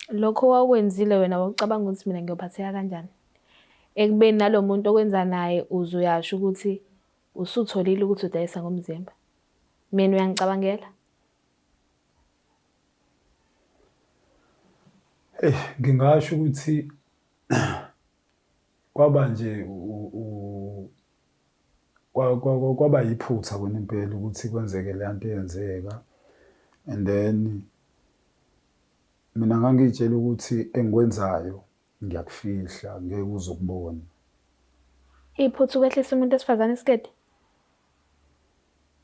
Lokho owawukwenzile wena wawucabanga ukuthi mina ngiyophatheka kanjani? Ekubeni nalo muntu okwenza naye uze uyasho ukuthi usutholile ukuthi udayisa ngomzimba. Mina uyangicabangela? Eyi, ngingasho ukuthi kwaba nje kwaba yiphutha kona impela ukuthi kwenzeke le nto eyenzeka and then mina ngangiy'tshela ukuthi engikwenzayo ngiyakufihla ngeke uze ukubone. Iphutha ukwehlisa umuntu wesifazane isiketi?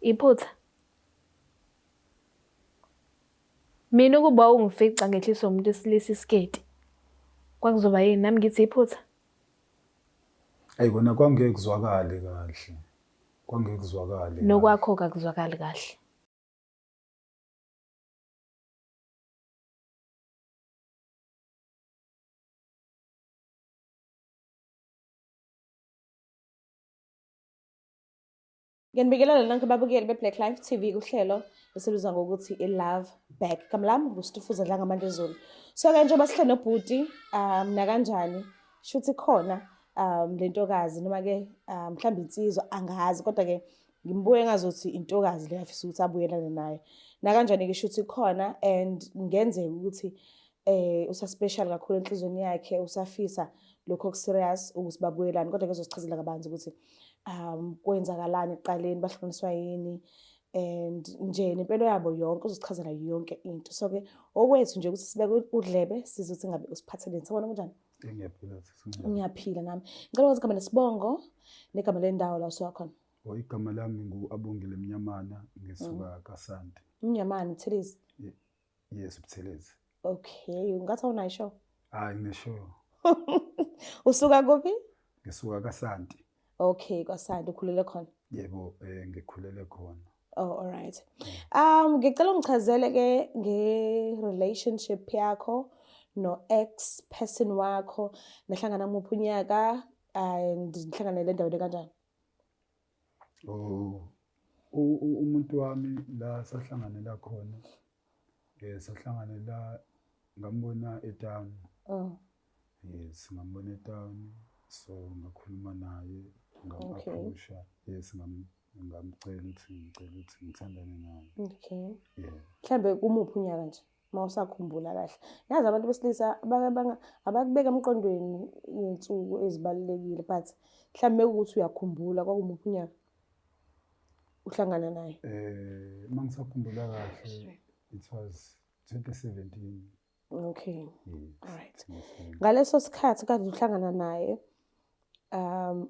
Iphutha? Mina ukuba wawungifica ngehliswa umuntu wesilisa isiketi, kwakuzoba yini? Nami ngithi iphutha? Ayi kona kwangeke kuzwakale kahle. Kwangeke kuzwakale kahle. Nokwakho kakuzwakali kahle. Ngiyanibingelela nonke babukeli be-Black Life TV kuhlelo esilubiza ngokuthi i-Love Back. Igama lami nguStufuza Dlangamandla Zulu. So-ke njengoba sihle nobhuti um nakanjani shuthi khona um le ntokazi noma-ke um mhlawumbe insizwa angazi kodwa-ke ngimbuke ngazothi intokazi le afisa ukuthi abuyelane nayo. Nakanjani-ke shuthi khona and ngenzeka ukuthi eh usaspecial kakhulu enhlizweni yakhe usafisa lokho okuserious ukuthi babuyelane kodwa ke uzosichazela kabanzi ukuthi um kwenzakalani ekuqaleni bahlukaniswa yini and nje nempilo yabo yonke uzosichazela yonke into so ke okwethu nje ukuthi sibeke udlebe sizwe ukuthi ngabe usiphatheleni. Sawubona, kunjani? Ngiyaphila sisi. Ngiyaphila nami. Ngicela ukwazi igama lesibongo negama lendawo la usuka khona. Oh, igama lami ngu-Abongile Mnyamana, ngisuka kaSanti. Mnyamana, Buthelezi? Yes, Buthelezi. Okay, ungathi awunayo ishow? Hayi, ngineshow. Usuka kuphi? Ngisuka kaSanti. Okay, kwaSanti ukhulele khona. Yebo, ngikhulele khona. Oh, all right. Ngicela ungichazele ke nge-relationship yakho no ex person wakho, nahlangana muphi unyaka and nihlanganele endaweni kanjani? Oh, umuntu wami la sahlanganela khona, sahlanganela ngambona etown. Yes, ngambona etown, so ngakhuluma naye, ngam-approach-a. Yes, ngamcela ukuthi ngicela ukuthi ngithandane naye. Okay. Yeah. Mhlambe kumuphi unyaka nje? Uma usakhumbula kahle. Yazi abantu besilisa abakubeka emqondweni iy'nsuku ezibalulekile, but mhlawumbe ukuthi uyakhumbula kwakumuphi unyaka uhlangana naye? Uma ngisakhumbula kahle, it was 2017. Okay. Yes. All right. 2017. Ngaleso sikhathi kade uhlangana naye,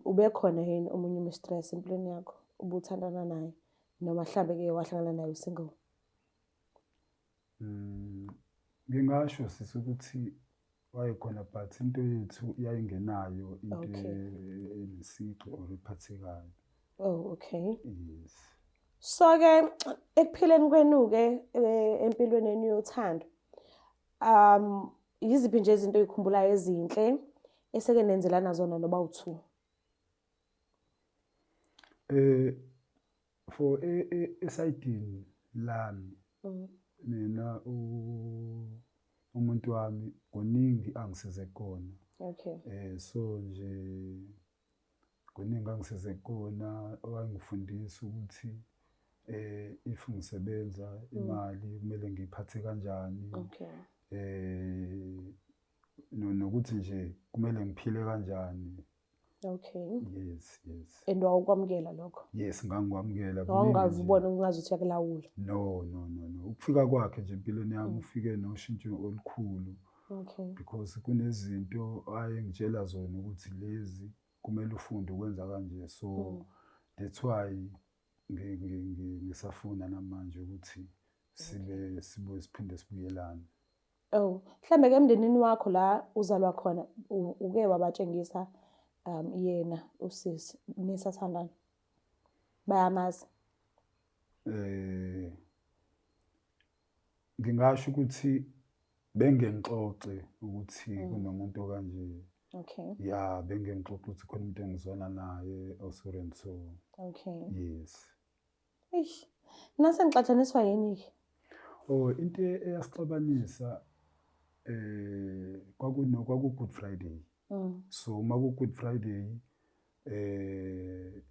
ubekhona yini omunye umistress empilweni yakho ubuthandana naye noma mhlambe ke wahlangana naye usingle? Ngingasho sisi ukuthi wayekhona, but into yethu yayingenayo into enesici or ephathekayo. Oh, okay. Yes. So ke ekuphileni kwenu ke empilweni yenu yothando, yiziphi nje izinto oyikhumbulayo ezinhle eseke nenzelana zona noba u2? For esayidini lami, mina umuntu wami kuningi angisize kona. So nje kuningi angisize kona, wangifundisa ukuthi if ngisebenza imali kumele ngiyiphathe kanjani. Nokuthi nje kumele ngiphile kanjani. Yes, yes. And wawukwamukela lokho? Yes, ngangikwamukela. Wawungaze ubone ungazi ukuthi uyakulawula? No, no, no, no. Ukufika kwakhe nje empilweni yami ufike noshintsho olukhulu. Because kunezinto ayengitshela zona ukuthi lezi kumele ufunde ukwenza kanje. So that's why ngisafuna namanje ukuthi sibe sibuye siphinde sibuyelane. Oh, mhlambe ke emndenini wakho la uzalwa khona uke wabatshengisa yena usisi nisathandana? Bayamazi? Ngingasho ukuthi bengengixoxe ukuthi kunomuntu okanje. Yeah, bengengixoxe ukuthi khona umuntu engizwana naye so and so. Yes. Eish. Nase ngixatshaniswa yini ke? Oh, into eyasixabanisa Kwakuno kwaku Good Friday. So uma ku Good Friday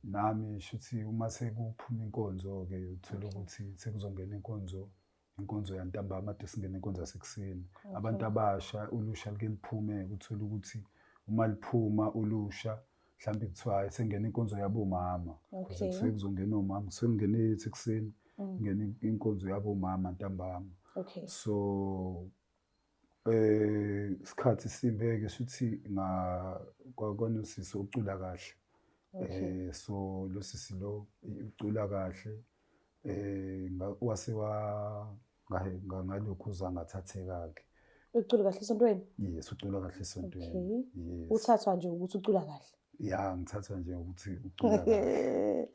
nami shuthi uma sekuphuma inkonzo ke uthola ukuthi sekuzongena inkonzo, inkonzo yantambama, ade singena inkonzo yasekuseni. Abantu abasha, ulusha like liphume, uthola ukuthi uma liphuma ulusha mhlawumbe kuthiwa hayi, sengena inkonzo yabomama, because kusuke kuzongena omama, kusuke kungene ethi ekuseni, kungena inkonzo yabomama ntambama. So isikhathi simbeke shuthi nga kwanosisi ocula kahle. So lo sisi lo ucula kahle, wase wa ngalokhuza ngathatheka-ke. Ucula kahle esontweni? Yes, ucula kahle esontweni. Yes. Uthathwa nje ukuthi ucula kahle? Ya, ngithathwa nje ukuthi ucula kahle.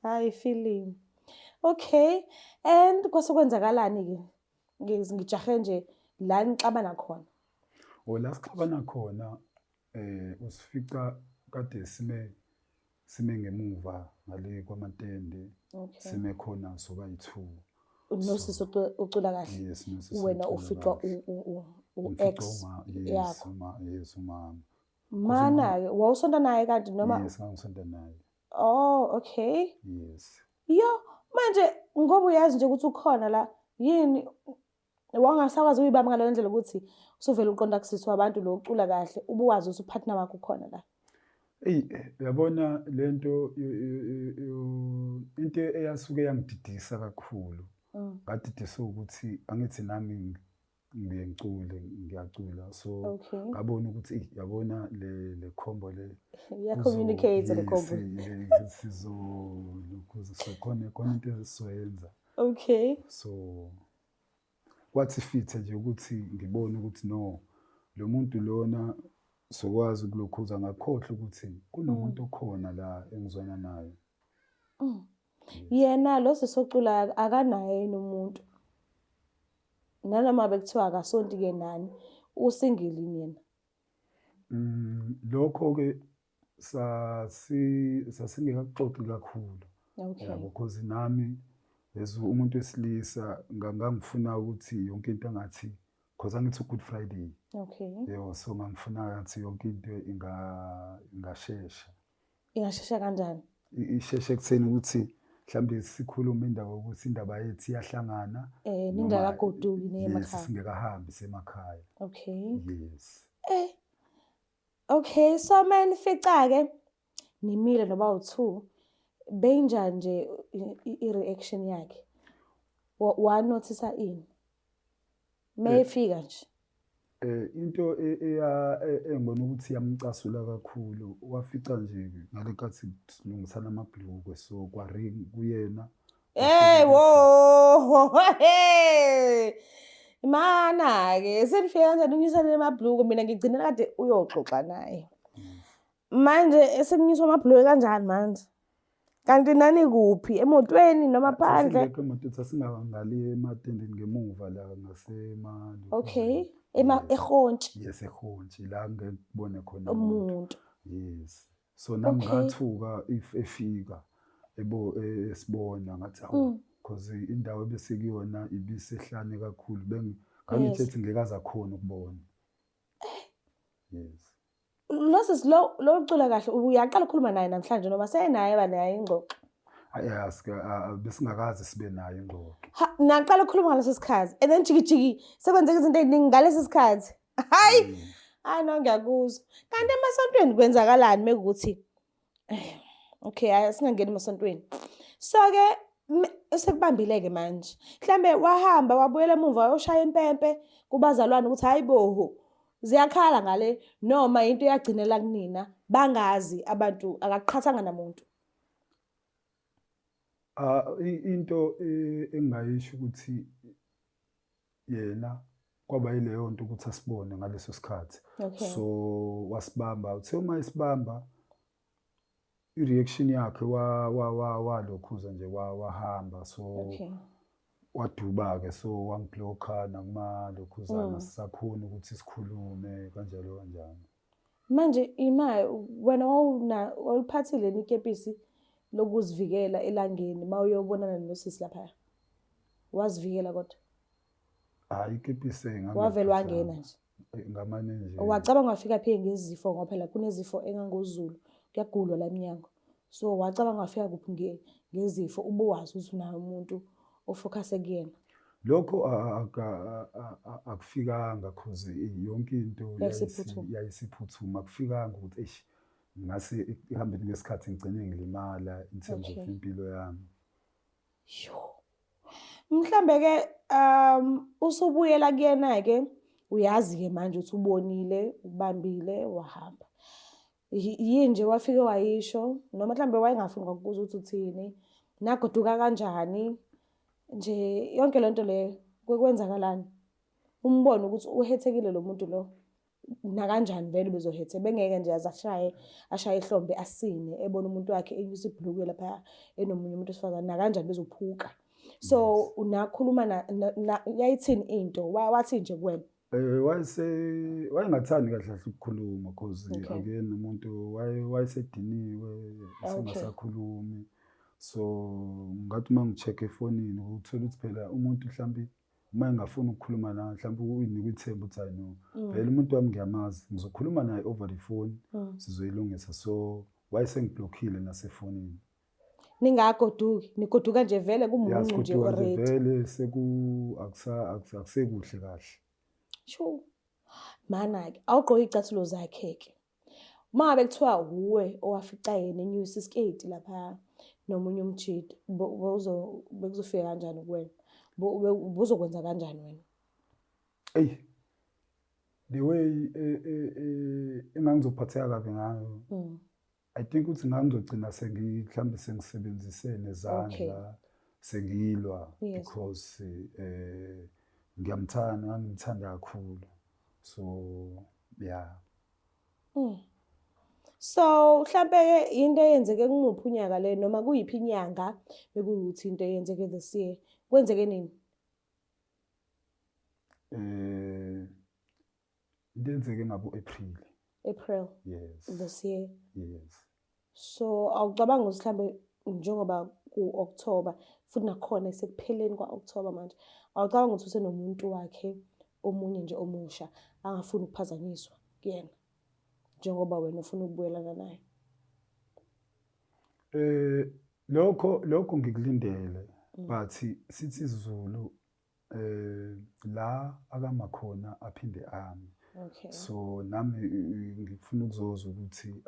Hayi, feeling. Okay, and kwase kwenzakalani-ke? Ngijahe nje la nixabana khona. O, la sixabana khona, usifica kade sime ngemuva ngale kwamatende. Sime khona soba yi-two. Nosisi ucula kahle? Yes, nosisi Wena ucula uficwa kahle. U-ex Ngificwa yes, yakho. Uma, yes, umama. Mana-ke, wawusonta naye kanti noma? Yes, ngangisonta naye. Oh, okay. Yes. Yo, manje ngoba uyazi nje ukuthi ukhona la, yini wangasakwazi ukuyibamba ngaleyo ndlela ukuthi usuvele uqonda kusisi wabantu lo ucula kahle, ubuwazi ukuthi upartner wakho ukhona la? Eyi, uyabona lento into eyasuke yangididisa kakhulu. Ngadidiswa ukuthi angithi nami ngiye ngicule, ngiyacula. So ngabona ukuthi eyi, yabona le combo le. Iya communicate le combo. Yes, sizolokhu so khona into esizoyenza. So kwathi fithe nje ukuthi ngibone ukuthi no, lo muntu lona sokwazi ukulokhuza, ngakhohlwa ukuthi kunomuntu okhona la engizwana naye. Yena lo sisocula akanaye yini umuntu? Nanoma bekuthiwa akasonti ke nani, usingile yini yena? Lokho ke sasingekakuxoxi kakhulu. Yabo, because nami as umuntu wesilisa ngangifuna ukuthi yonke into engathi, because angithi Good Friday. Yebo, so ngangifuna ngathi yonke into ingashesha. Ingashesha kanjani? Isheshe ekutheni ukuthi mhlambe sikhulume indaba ukuthi indaba yethu iyahlangana. Ningakagoduki niye Yes, emakhaya. singekahambi semakhaya. Yes. Okay, so manifica ke nimile noba u2, beyinjani nje i-reaction yakhe? Wa-notice ini? Mayefika nje. Into engibona ukuthi iyamcasula kakhulu, wafica nje ngalenkathi silungisana amabhlukwe, so kwa ring kuyena. Hey, wo, hey. Mana ke senifika kanjani unyusane emabhlukwe, mina ngigcina kade uyoxoxa naye. Manje esekunyuswa amabhlukwe kanjani manje? Kanti nani kuphi? Emotweni noma phandle? Sasingekho emotweni, sasingangali ematendeni ngemuva la ngasema. Okay. Yes. Ehontshi. Yes, ehontshi la ngeke kubone khona umuntu. Umuntu. Yes. So nami ngathuka if efika ebo esibona, ngathi awu, because indawo ebesekuyona ibisehlane kakhulu, ngangithi ethi ngeke aze akhone ukubona. Yes. Lo sisi lo ucula kahle, uyaqala ukukhuluma naye namhlanje noma senaye ba naye ingxoxo? Hayi, besingakaze sibe naye ingxoxo. Ha, naqala ukukhuluma ngaleso sikhathi and then jiki jiki sekwenzeka izinto eziningi ngaleso sikhathi. Hayi. Hayi no, ngiyakuzwa. Kanti emasontweni kwenzakalani mekuthi okay, hayi singangeni emasontweni. So ke esekubambile ke manje. Mhlambe wahamba wabuyela emuva wayoshaya impempe kubazalwane ukuthi hayi boho, ziyakhala ngale, noma into eyagcinela kunina bangazi abantu, akaqhathanga namuntu. Into engingayisho ukuthi yena kwaba yileyo nto ukuthi asibone ngaleso sikhathi. So wasibamba, uthe uma esibamba i-reaction yakhe walokhuza nje wahamba, so waduba-ke, so wangiblocka nakumalokhuzana, sisakhona ukuthi sikhulume kanjalo kanjalo. Manje ima wena wawuliphathile yini ikepisi lokuzivikela elangeni uma uyobonana nosisi laphaya? Wazivikela kodwa? Hayi, ikepisi Wavele wangena nje. Ngamane nje. Wacabanga wafika phi ngezifo ngoba phela kunezifo engangoZulu kuyagulwa la emnyango. So wacabanga wafika kuphi ngezifo ubuwazi ukuthi unayo umuntu ofocuse kuyena. Lokho akufikanga cause yonke into yayisiphuthuma akufikanga ukuthi eish ngase ekuhambeni kwesikhathi ngigcine ngilimala in terms of impilo yami. Sho. Mhlambe ke usubuyela kuyena ke uyazi ke manje ukuthi ubonile ubambile wahamba. Yini nje wafike wayisho noma mhlambe wayengafuni kwakubuza ukuthi uthini nagoduka kanjani nje yonke lento leyo kwekwenzakalani umbone ukuthi uhethekile lo muntu lo nakanjani vele ubezohethe bengeke nje aze ashaye ashaye ihlombe asine ebona umuntu wakhe enyusa ibhulukwe lapha enomunye umuntu wesifazane nakanjani bezophuka so yes. Unakhuluma yayithini into wathi nje kuwena? Wayese wayengathandi kahle kahle ukukhuluma cause okay. Akuyena umuntu wayesediniwe esengasakhulumi okay. So ngathi uma ngi-check efonini uthola ukuthi phela umuntu mhlambi uma engafuni ukukhuluma nawe mhlawumbe uyinika ithemba ukuthi hayi no vele umuntu wami ngiyamazi ngizokhuluma naye over the phone sizoyilungisa so wayesengiblockile nasefonini. Ningagoduki nigoduka nje vele kumuncu nje already vele seku akusekuhle kahle. Sure. Mana-ke awugqoke iy'cathulo zakhe-ke. Uma ngabe kuthiwa wuwe owafica yena enyusa isiketi lapha nomunye umjita, bekuzofika kanjani kuwena? Ubuzokwenza kanjani wena? Eyi, the way engangizophatheka kabi ngayo, I think ukuthi ngangizogcina mhlawumbe sengisebenzise nezandla sengilwa because ngiyamthanda, ngangimthanda kakhulu. So yeah. So mhlampe-ke into eyenzeke kumuphi unyaka le noma kuyiphi inyanga bekuwukuthi into eyenzeke this year kwenzeke nini? Into eyenzeke ngabo April. April. Yes. This year. Yes. So awucabanga ukuthi mhlambe njengoba ku-October futhi nakhona sekupheleni kwa-October manje awucabanga ukuthi usenomuntu wakhe omunye nje omusha angafuni ukuphazanyiswa kuyena njengoba wena ufuna ukubuyelana naye? Lokho ngikulindele but sithi isiZulu la akama khona aphinde ame. Okay. So nami ngifuna ukuzozwa ukuthi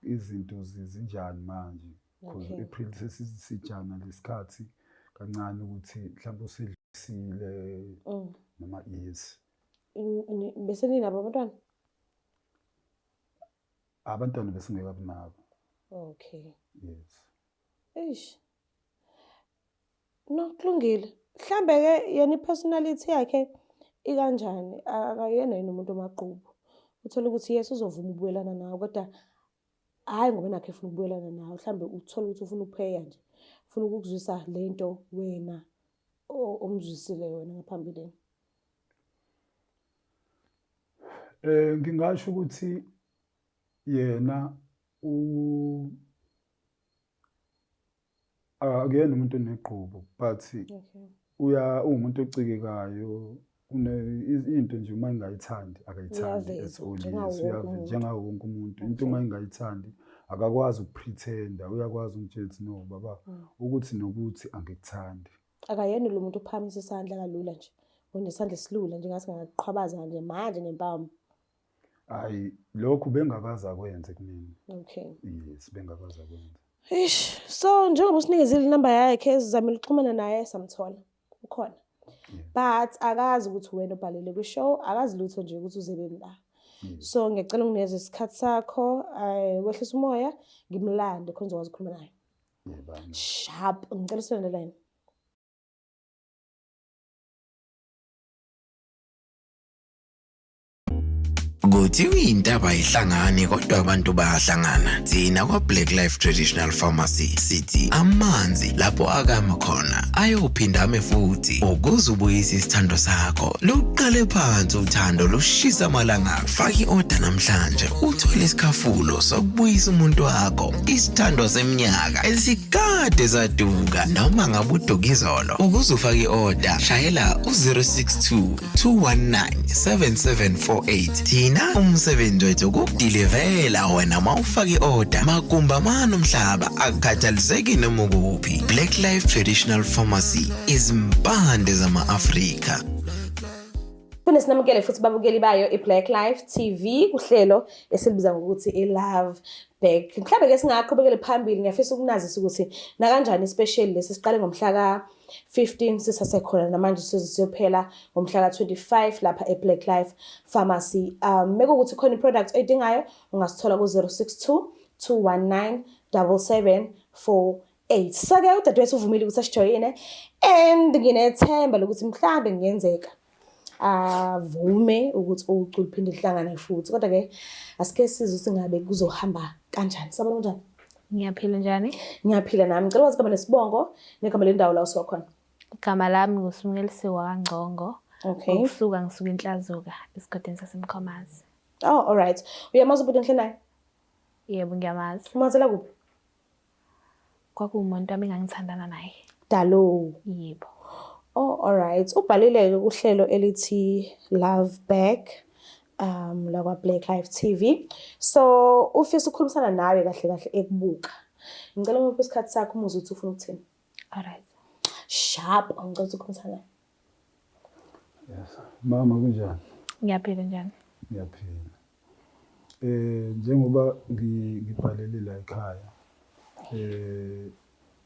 izinto zinjani manje because April sesisijana lesikhathi kancane ukuthi mhlawumbe usedlisile noma yes. Bese ninabo abantwana? Abantwana besingekabi nabo. Okay. Yes. Eish. No, kulungile. Mhlambe ke yena i-personality yakhe ikanjani? Akayena yini umuntu omagqubu? Uthole ukuthi yes uzovuma ukubuyelana nawe kodwa hhayi ngoba nakhe efuna ukubuyelana nawe, mhlambe uthole ukuthi ufuna ukupheya nje. Ufuna ukukuzwisa lento wena omzwisile wena ngaphambilini. Ngingasho ukuthi yena akuyena umuntu onegqubu but uya uwumuntu ocikekayo into nje uma engayithandi akayithandi at all. Yes, uyaveza njengawo wonke umuntu. Into uma engayithandi akakwazi ukupretenda, uyakwazi ukutshela ukuthi no baba ukuthi nokuthi angikuthandi. Akayena lo muntu ophakamisa isandla kalula nje. Unesandla esilula nje ngathi ngaqhwabaza nje manje ngempama. Hayi lokhu bengakaze akwenze kumina. Okay. Yes, bengakaze akwenze. Eish, so njengoba usinikezile inamba yakhe sizamile ukuxhumana naye samthola. Ukhona. But akazi ukuthi wena ubhalele kwi-show, akazi lutho nje ukuthi uzeleni la. So ngiyacela unginikeze isikhathi sakho, wehlisa umoya, ngimlande khona uzokwazi ukukhuluma naye. Yebo. Sharp, ngicela usondele line. Kuthiwa intaba ayihlangani kodwa abantu bayahlangana. Thina kwa-Black Life Traditional Pharmacy sithi amanzi lapho akama khona ayophinda ame futhi ukuze ubuyise isithando sakho. Luqale phansi uthando lushisa amalanga. Faka i-oda namhlanje uthole isikhafulo sokubuyisa umuntu wakho. Isithando seminyaka esikade saduka noma ngabe uduka izolo. Ukuze ufake i-oda shayela u-062 219-7748. Thina umsebenzi wethu ukukudilivela wena uma ufaka i-oda magumba mani umhlaba akukhathaliseki noma ukuphi. Black Life Traditional Pharmacy, izimpande zama-Afrika. Phinde sinamukele futhi babukeli bayo i-Black Life TV kuhlelo esilibiza ngokuthi i-Love Back. Mhlawumbe ke singaqhubekele phambili, ngiyafisa ukunazisa ukuthi nakanjani i-special lesi siqale ngomhla ka-15 sisasekhona namanje size siyophela ngomhla ka-25 lapha e-Black Life Pharmacy. Mekuwukuthi khona i-product oyidingayo ungasithola ku-062 219 7748. So-ke udadewethu uvumile ukuthi asijoyine and nginethemba lokuthi mhlambe kungenzeka avume ukuthi ucu luphinde lihlangane futhi, kodwa-ke asike sizwe ukuthi ngabe kuzohamba kanjani. Sabona kunjani? Ngiyaphila, njani? Ngiyaphila nami. Ngicela ukwazi igama nesibongo negama lendawo la usuka khona. Igama lami nguSimukelisiwe kaNgcongo. Okay. Ukusuka ngisuka eNhlazuka esigodini saseMkhomazi. Oh, all right. Uyamazi ubhuti enhle naye? Yebo, ngiyamazi. Umazela kuphi? Kwakuwumuntu wami engangithandana naye. Dalo. Yebo. Oh, all right. Ubhalile-ke kuhlelo elithi Love Back lakwa Black Life TV. So, ufisa ukukhulumisana nawe kahle kahle ekubuka. Ngicela umuphe isikhathi sakho umuzwe ukuthi ufuna ukuthini. All right. Sharp, ngicela ukuthi ukhulumisane naye. Yes. Mama kunjani? Ngiyaphila, njani? Ngiyaphila. Njengoba ngibhalele la ekhaya,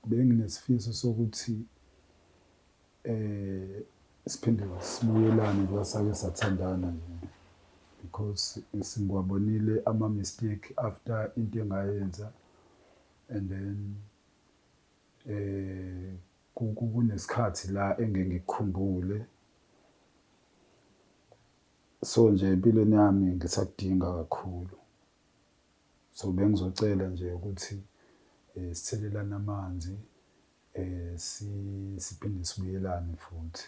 benginesifiso sokuthi siphinde sibuyelane njengoba sake sathandana nje because sengiwabonile ama-mistake after into engayenza and then kunesikhathi la engeke ngikukhumbule. So nje empilweni yami ngisakudinga kakhulu. So bengizocela nje ukuthi sithelelane amanzi, siphinde sibuyelane futhi.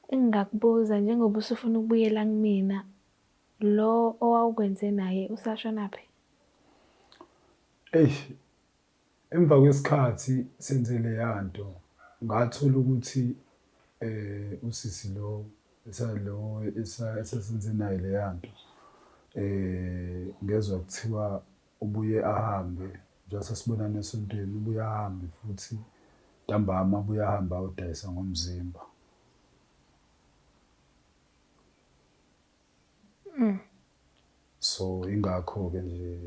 Engingakubuza njengoba usufuna ukubuyela kumina, lo owawukwenze naye usashonaphi? Eish, emva kwesikhathi senze leya nto ngathola ukuthi usisi lo lo esasenze naye leya nto, ngezwa kuthiwa ubuye ahambe njengoba sasibonana esontweni, ubuye ahambe futhi ntambama abuye ahambe ayodayisa ngomzimba. So ingakho-ke nje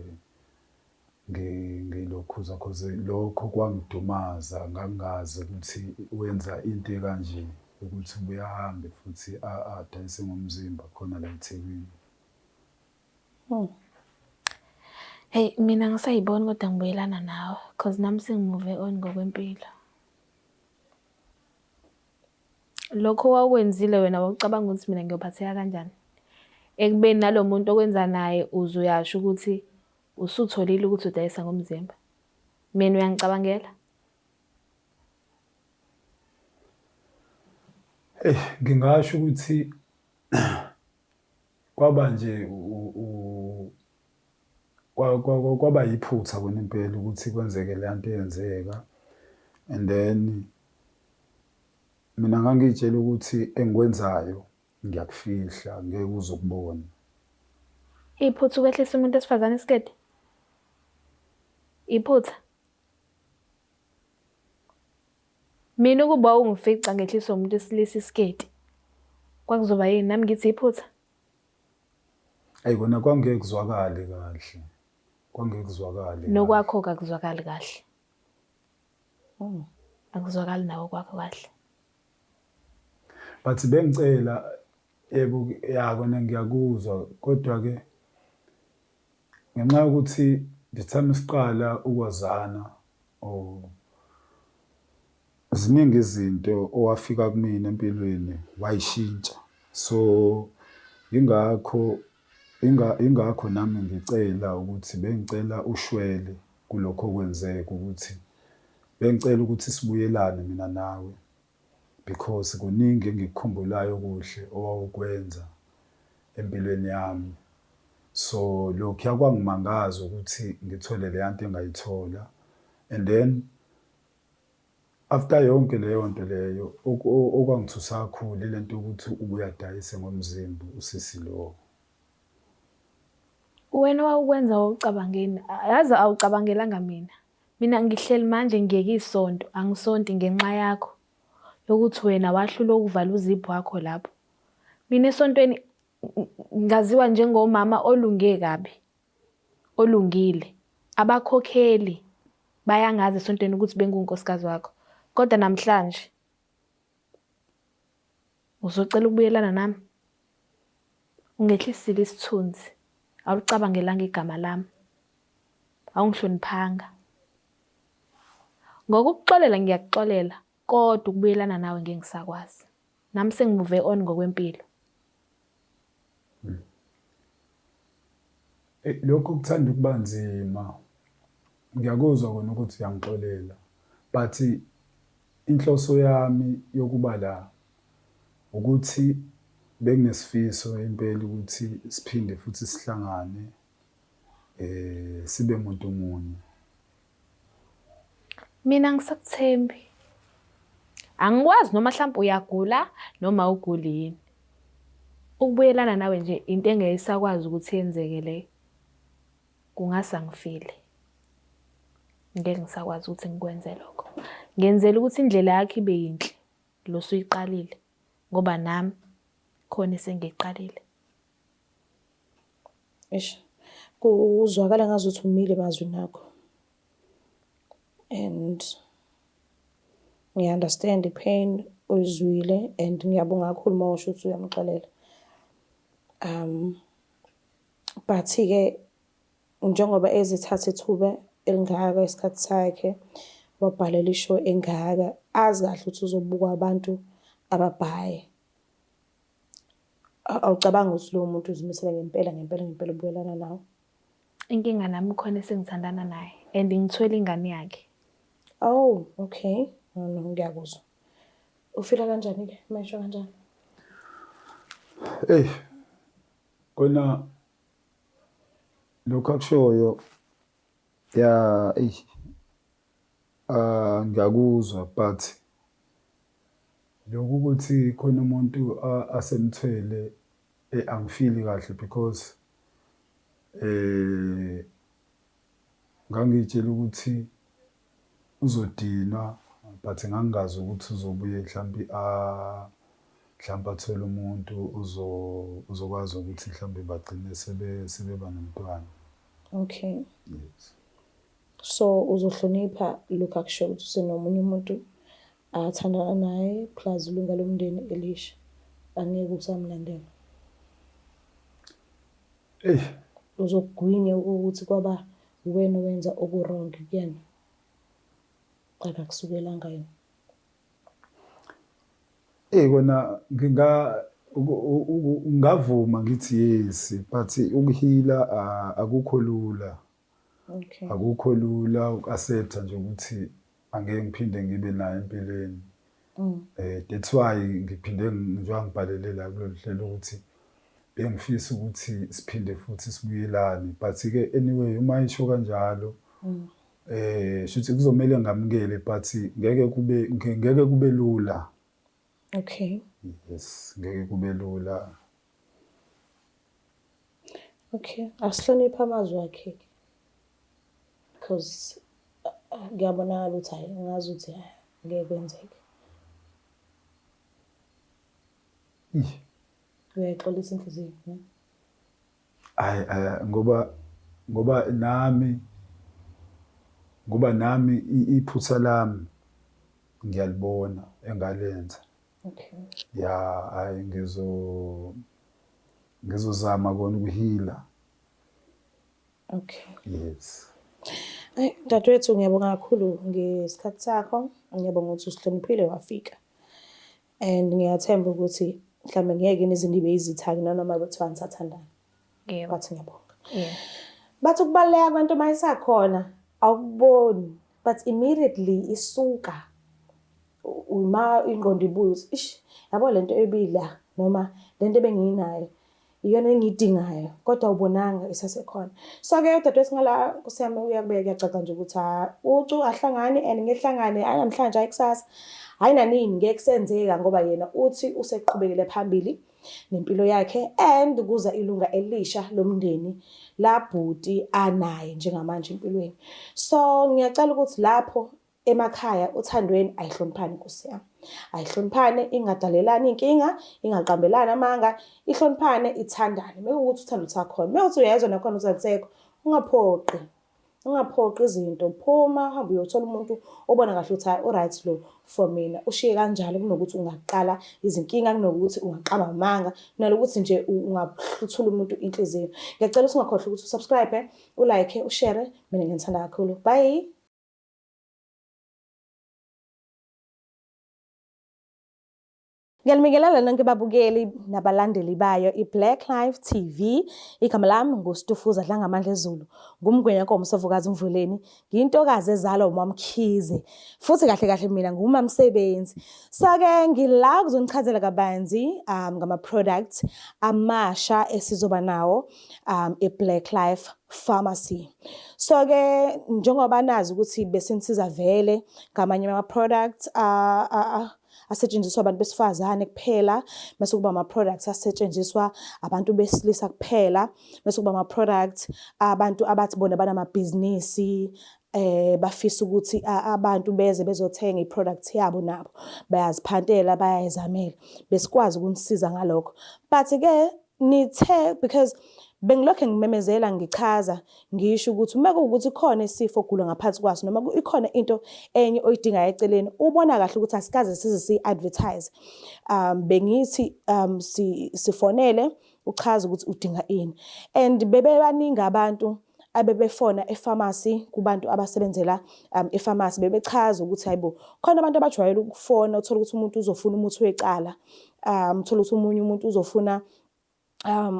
ngilokhuza cause lokho kwangidumaza, ngangingazi ukuthi wenza into ekanje ukuthi ubuye ahambe futhi adayise ngomzimba khona la eThekwini. Hey, mina ngisayiboni kodwa ngibuyelana nawe cause nami sengi-move on ngokwempilo. Lokho owawukwenzile wena wawucabanga ukuthi mina ngiyophatheka kanjani? Ekubeni nalo muntu okwenza naye uze uyasho ukuthi usutholile ukuthi udayisa ngomzimba. Mina uyangicabangela? Eyi, ngingasho ukuthi kwaba nje kwaba yiphutha kona impela ukuthi kwenzeke le nto eyenzeka and then mina ngangiy'tshela ukuthi engikwenzayo ngiyakufihla ngeke uze ukubone. Iphutha ukwehlisa umuntu wesifazane isiketi? Iphutha? Mina ukuba wawungifica ngehliswa umuntu wesilisa isiketi, kwakuzoba yini? Nami ngithi iphutha? Eyi kona kwangeke kuzwakale kahle, kwangeke kuzwakale kahle. Nokwakho kakuzwakali kahle. Akuzwakali nawe kwakho kahle. But bengicela, yebo ya kona ngiyakuzwa kodwa-ke ngenxa yokuthi the time siqala ukwazana or ziningi izinto owafika kumina empilweni wayishintsha. So Yingakho ingakho nami ngicela ukuthi bengicela ushwele kulokho okwenzeka ukuthi bengicela ukuthi sibuyelane mina nawe because kuningi engikukhumbulayo okuhle owawukwenza empilweni yami. So lokhuya kwangimangaza ukuthi ngithole leya nto engayithola and then After yonke leyo nto leyo okwangithusa kakhulu ile nto yokuthi ubuye adayise ngomzimba usisi lo. Wena owawukwenza wawucabangeni? Yazi awucabangelanga mina. Mina ngihleli manje ngiyeke isonto, angisonti ngenxa yakho yokuthi wena wahlulwa ukuvala uziphu wakho lapho. Mina esontweni ngaziwa njengomama olunge kabi. Olungile. Abakhokheli bayangazi esontweni ukuthi bengunkosikazi wakho. Kodwa namhlanje uzocela ukubuyelana nami? Ungehlisile isithunzi, awulicabangelanga igama lami, awungihloniphanga. Ngokukuxolela ngiyakuxolela kodwa ukubuyelana nawe ngeke ngisakwazi. Nami sengimuve on ngokwempilo. Eyi lokho kuthanda ukuba nzima. Ngiyakuzwa kona ukuthi uyangixolela but inhloso yami yokuba la ukuthi benginesifiso impela ukuthi siphinde futhi sihlangane sibe muntu munye. Mina angisakuthembi. Angikwazi noma hlampe uyagula noma awuguli yini. Ukubuyelana nawe nje into engeke isakwazi ukuthi yenzeke leyo. Kungase angifile. Ngeke ngisakwazi ukuthi ngikwenze lokho. Ngenzela ukuthi indlela yakho ibe yinhle lo osuyiqalile ngoba nami khona esengiyiqalile. Eish, kuzwakala ngazuthi umile emazwini akho and ngiya-understand i-pain oyizwile and ngiyabonga kakhulu uma usho ukuthi uyamxolela. But-ke njengoba ezithatha ithuba elingaka isikhathi sakhe wabhalela i-show engaka, azi kahle ukuthi uzobukwa abantu ababhayi. Awucabangi ukuthi lowo muntu uzimisele ngempela ngempela ngempela ukubuyelana nawe? Inkinga nami khona esengithandana naye and ngithwele ingane yakhe. Oh, okay. No, no, ngiyakuzwa. Ufila kanjani-ke uma esho kanjalo? Eyi, kona lokhu akushoyo ya eyi ah ngiyakuzwa but Lokhu ukuthi khona umuntu asemthwele angifili kahle because ngangiy'tshela ukuthi uzodinwa but ngangingazi ukuthi uzobuye mhlampe mhlampe athole umuntu ozokwazi ukuthi mhlampe bagcine sebeba nomntwana. Okay. Yes. So uzohlonipha lokhu akushoyo ukuthi usenomunye umuntu athandana naye plus ilunga lomndeni elisha angeke usamlandela. Eyi. Uzokugwinya ukuthi kwaba uwena owenza oku-wrong kuyena, akakusukelanga yena. Eyi kona nginga ngingavuma ngithi yes but ukuhila akukho lula. Okay. Akukho lula uku-accept-a nje ukuthi angeke ngiphinde ngibe naye empilweni. That's why ngiphinde njengoba ngibhalele la kulolu hlelo ukuthi bengifisa ukuthi siphinde futhi sibuyelane but-ke anyway uma isho kanjalo shuthi kuzomele ngamukele but ngeke kube ngeke kube lula. Okay. Yes, ngeke kube lula. Okay, asihloniphe amazwi akhe-ke because kuyabonakala ukuthi hhayi ngazi ukuthi hhayi ngeke kwenzeke. Uyayixolisa inhliziyo ne? Hhayi ngoba ngoba nami ngoba nami iphutha lami ngiyalibona engalenza. Okay. Ya, hhayi ngizo ngizozama kona ukuhila. Okay. Yes. Ayi dadewethu ngiyabonga kakhulu ngesikhathi sakho. Ngiyabonga ukuthi usihloniphile wafika. And ngiyathemba ukuthi Mhlawumbe ngeke nize nibe izitha-ke nanoma kuthiwa nisathandana. Yebo. Wathi ngiyabonga. Yeah. Bathi ukubaluleka kwento uma isakhona awukuboni but immediately isuka uma ingqondo ibuya ukuthi ish yabo lento ebila noma lento ebengiyinayo iyona engiyidingayo kodwa awubonanga isasekhona. So-ke udadewethu ngala nkosi yami uyakubeka kuyacaca nje ukuthi ha ucu ahlangani and ngehlangane hhayi namhlanje hhayi kusasa hhayi nanini ngeke kusenzeka ngoba yena uthi useqhubekele phambili nempilo yakhe and kuza ilunga elisha lomndeni labhuti anaye njengamanje empilweni. So ngiyacela ukuthi lapho emakhaya othandweni ayihloniphane nkosi yami. Ayihloniphane ingadalelani inkinga, ingaqambelani amanga, ihloniphane ithandane. Mekuwukuthi uthando lusakhona, mekuwukuthi uyezwa nakhona ukuthi alisekho, ungaphoqi. Ungaphoqi izinto, phuma uhambe uyothola umuntu obona kahle ukuthi hhayi u-right lo for mina. Ushiye kanjalo kunokuthi ungaqala izinkinga, kunokuthi ungaqamba amanga, kunalokuthi nje ungahluthula umuntu inhliziyo. Ngiyacela ukuthi ungakhohlwa ukuthi u-subscribe, u-like, u-share. Mina nginithanda kakhulu. Bye! Ngiyanibingelela nonke babukeli nabalandeli bayo i-Black Life TV. Igama lami nguStufuza Dlangamandla Zulu. Ngumgwenya nkomo sovukazi Mvuleni. Ngiyintokazi ezalwa uMamkhize. Futhi kahle kahle mina ngumamsebenzi. So-ke ngila kuzonichazela kabanzi ngama-products amasha esizoba nawo e-Black Life Pharmacy. So-ke njengoba nazi ukuthi besenisiza vele ngamanye ama-products asetshenziswa abantu besifazane kuphela, mase kuba ama-products asetshenziswa abantu besilisa kuphela, mase kuba ama-products abantu abathi bona banamabhizinisi bafisa ukuthi abantu beze bezothenga i-product yabo nabo bayaziphantela bayayizamela, besikwazi ukunisiza ngalokho. But-ke nithe because bengilokhe ngimemezela ngichaza ngisho ukuthi uma kuwukuthi khona isifo ogula ngaphansi kwaso noma ikhona into enye oyidingayo eceleni ubona kahle ukuthi asikaze size siyi-advertise bengithi sifonele uchaze ukuthi udinga ini and bebebaningi abantu abebefona efamasi kubantu abasebenzela efamasi bebechaza ukuthi hayibo khona abantu abajwayele ukufona uthola ukuthi umuntu uzofuna umuthi wecala uthola ukuthi omunye umuntu uzofuna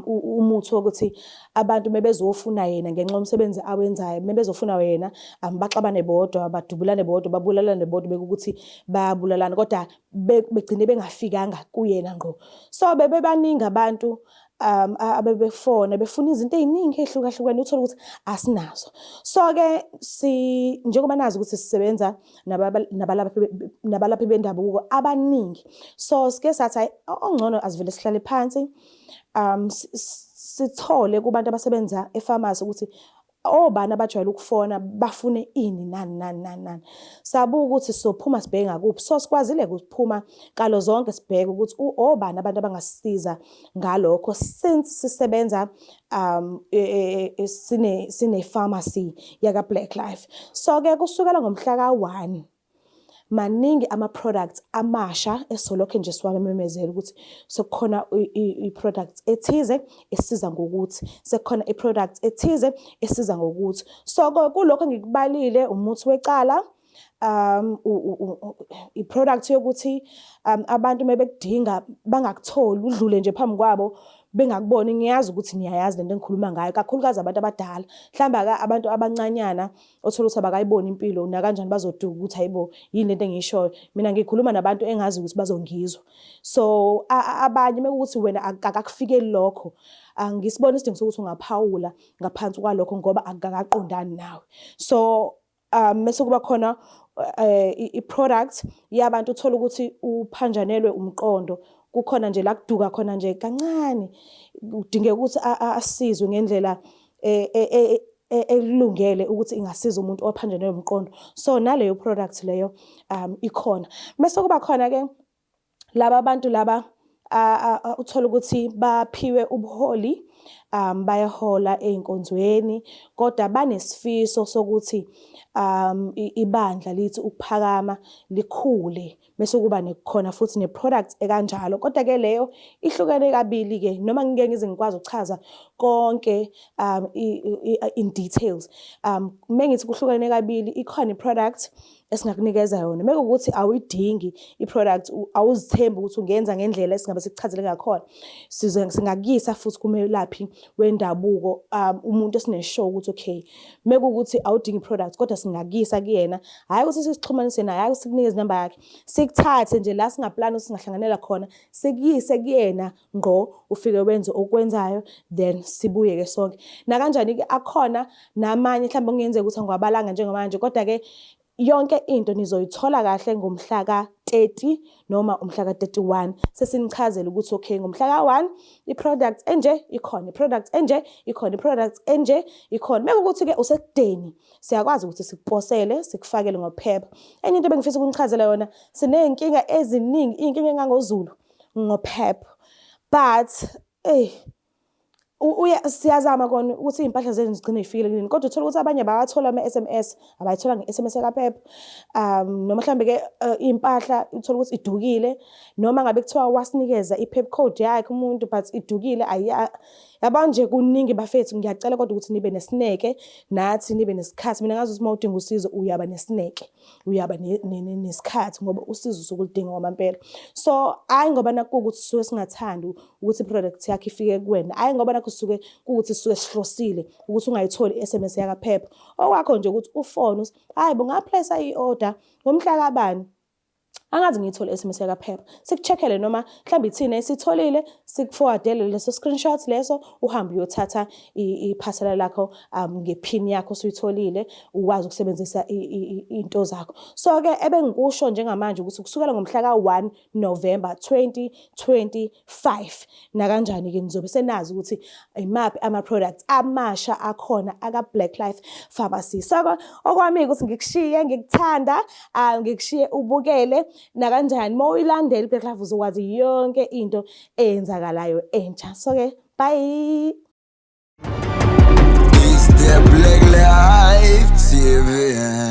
umuthi wokuthi abantu mebezofuna yena ngenxa yomsebenzi awenzayo mebezofuna yena baxabane bodwa badubulane bodwa babulalane bodwa bekukuthi bayabulalana kodwa begcine bengafikanga kuyena ngqo. So bebebaningi abantu abebefona befuna izinto ey'ningi ey'hlukahlukene uthole ukuthi asinazo. So-ke si njengoba nazi ukuthi sisebenza nabalaphi bendabuko abaningi so sike sathi hayi ongcono asivele sihlale phansi sithole kubantu abasebenza efamasi ukuthi obani abajwayele ukufona bafune ini nani nani nani nani. Sabuka ukuthi sizophuma sibheke ngakuphi so sikwazile-ke ukuphuma kalo zonke sibheke ukuthi obani abantu abangasisiza ngalokho since sisebenza sine-pharmacy yaka-Black Life. So-ke kusukela ngomhla ka-1 maningi ama-products amasha esolokhe nje siwamemezela ukuthi sekukhona i-product ethize esiza ngokuthi, sekukhona i-product ethize esiza ngokuthi. So kulokho engikubalile umuthi wecala, i-product yokuthi abantu mebekudinga bangakutholi udlule nje phambi kwabo bengakuboni. Ngiyazi ukuthi niyayazi lento engikhuluma ngayo, kakhulukazi abantu abadala. Mhlawumbe abantu abancanyana othola ukuthi abakayiboni impilo nakanjani bazoduka ukuthi hayibo yini lento engiyishoyo. Mina ngikhuluma nabantu engazi ukuthi bazongizwa. So abanye mekuwukuthi wena akakufikeli lokho, angisiboni isidingo sokuthi ungaphawula ngaphansi kwalokho ngoba akukakaqondani nawe. So mese kuba khona i-product yabantu uthola ukuthi uphanjanelwe umqondo, kukhona nje la kuduka khona nje kancane, kudingeka ukuthi asizwe ngendlela elungele ukuthi ingasiza umuntu ophanjanelwe umqondo. So naleyo product leyo ikhona. Mese kuba khona-ke laba bantu laba uthola ukuthi baphiwe ubuholi bayahola ey'nkonzweni kodwa banesifiso sokuthi ibandla lithi ukuphakama likhule mese kuba khona futhi ne-product ekanjalo. Kodwa-ke leyo ihlukene kabili-ke noma ngingeke ngize ngikwazi ukuchaza konke in details. Mengithi kuhlukene kabili ikhona i-product Esingakunikeza yona. Mekuwukuthi awuyidingi i-product, awuzithembi ukuthi ungenza ngendlela esingabe sikuchazele ngakhona, singakuyisa futhi kumelaphi wendabuko, umuntu esine-sure ukuthi okay, mekuwukuthi awudingi i-product kodwa singakuyisa kuyena, hhayi ukuthi sisixhumanise naye, hhayi ukuthi sikunikeze inamba yakhe, sikuthathe nje la singaplani ukuthi singahlanganela khona, sikuyise kuyena ngqo, ufike wenze okwenzayo, then sibuye-ke sonke. Nakanjani-ke akhona namanye mhlawumbe okungenzeka ukuthi angiwabalanga njengamanje, kodwa-ke yonke into nizoyithola kahle ngomhla ka-30 noma umhla ka-31, sesinichazela ukuthi okay, ngomhla ka-1 i-product enje ikhona, i-product enje ikhona, i-product enje ikhona. Mekuwukuthi-ke usekudeni, siyakwazi ukuthi sikuposele, sikufakele ngophepha. Enye into ebengifisa ukunichazela yona, siney'nkinga eziningi, iy'nkinga engangozulu ngophepha, but eyi siyazama kona ukuthi iy'mpahla zenu zigcine y'fikile kunini, kodwa uthole ukuthi abanye bawathola ama-SMS, abayithola nge-SMS ekaPep, noma mhlawumbe-ke iy'mpahla uthole ukuthi idukile, noma ngabe kuthiwa wasinikeza i-PEP code yakhe umuntu but idukile. Yabo nje, kuningi bafethu. Ngiyacela kodwa ukuthi nibe nesineke nathi, nibe nesikhathi. Mina ngazi ukuthi uma udinga usizo uyaba nesineke, uyaba nesikhathi, ngoba usizo usuke uludinga kwamampela. So hhayi ngoba nakhu kuwukuthi sisuke singathandi ukuthi i-product yakho ifike kuwena, hhayi ngoba nakhu sisuke kuwukuthi sisuke sihlosile ukuthi ungayitholi i-SMS yakaPep. Okwakho nje ukuthi ufone uthi, "Hhayi bo, nga-place-a i-order ngomhla kabani, angazi ngiyithole i-SMS yakaPep." Siku-check-ele noma mhlawumbe ithina esitholile, siku-forward-ele leso screenshot leso, uhambe uyothatha iphasela lakho ngephini yakho osuyitholile, ukwazi ukusebenzisa iy'nto zakho. So-ke ebengikusho njengamanje ukuthi kusukela ngomhla ka-1 November 2025, nakanjani-ke nizobe senazi ukuthi imaphi ama-products amasha akhona aka-Black Life Pharmacy. So-ke okwami ukuthi ngikushiye ngikuthanda, ngikushiye ubukele. Nakanjani uma uyilandela i-Black Life uzokwazi yonke into eyenzakalayo entsha. So-ke bye. It's the Black Life TV.